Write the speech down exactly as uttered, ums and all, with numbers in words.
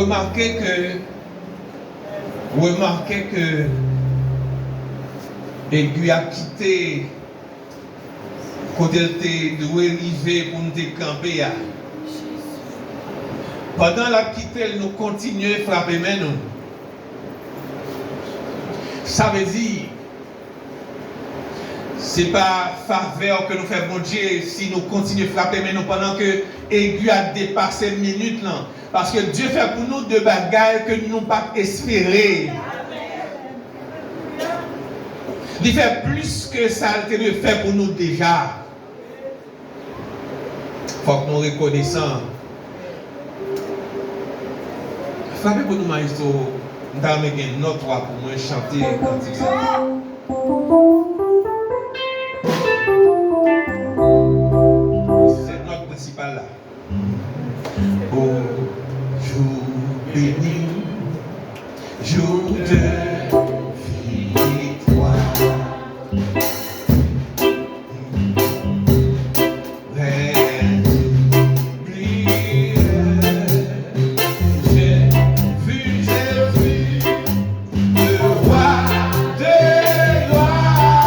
Remake ke, remake ke Egi a kite kote l te dwe rive pou n te kanpe a. Pandan l ap kite l, nou kontinye frape men nou. Sa vle di, se pa favè ke nou fè Bondye si nou kontinye frape men nou pandan ke Egi a depase minit lan. Paske Dye fè pou nou de bagay ke nou pa t espere. Li fè plis ke sa l te dwe fè pou nou deja. Fòk nou rekonesan. Frape pou nou, maestro. M ta renmen gen nòt ou a pou mwen chante kantik sa. Se nòt prensipal la. O jour béni, jour de victoire. J'ai vu Jésus, le roi des rois.